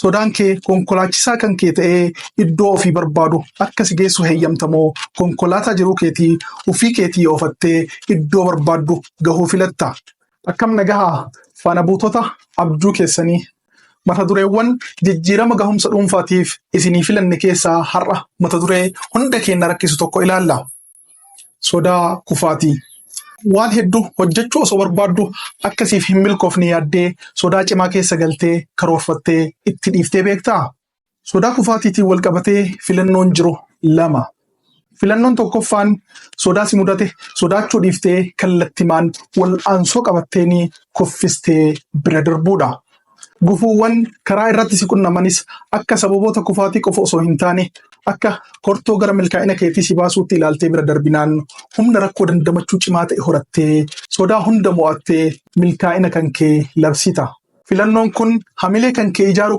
Sodaan kee konkolaachisaa kan kee ta'ee iddoo ofii barbaadu akka si geessu heeyyamtamoo konkolaataa jiruu keetii ofii keetii oofattee iddoo barbaaddu gahuu filatta? Akkam nagahaa faana buutota abjuu keessanii mata dureewwan jijjiirama gahumsa dhuunfaatiif isinii filanne keessaa har'a mata duree hunda keenya rakkisu tokko ilaalla. Sodaa kufaatii. Waan hedduu hojjechuu osoo barbaaddu akkasiif hin milkoofne yaaddee sodaa cimaa keessa galtee karoorfattee itti dhiiftee beektaa? Sodaa kufaatiitiin wal qabatee filannoon jiru lama. Filannoon tokkoffaan sodaa si mudate sodaachuu dhiiftee kallattimaan wal'aansoo qabatteeni kuffistee bira darbuudha. Gufuuwwan karaa irratti si qunnamanis akka sababoota kufaatii qofa osoo hin taane akka kortoo gara milkaa'ina keetii si baasuutti ilaaltee bira darbinaan humna rakkoo dandamachuu cimaa ta'e horattee sodaa hunda mo'attee milkaa'ina kan kee labsita. Filannoon kun hamilee kan kee ijaaruu qofa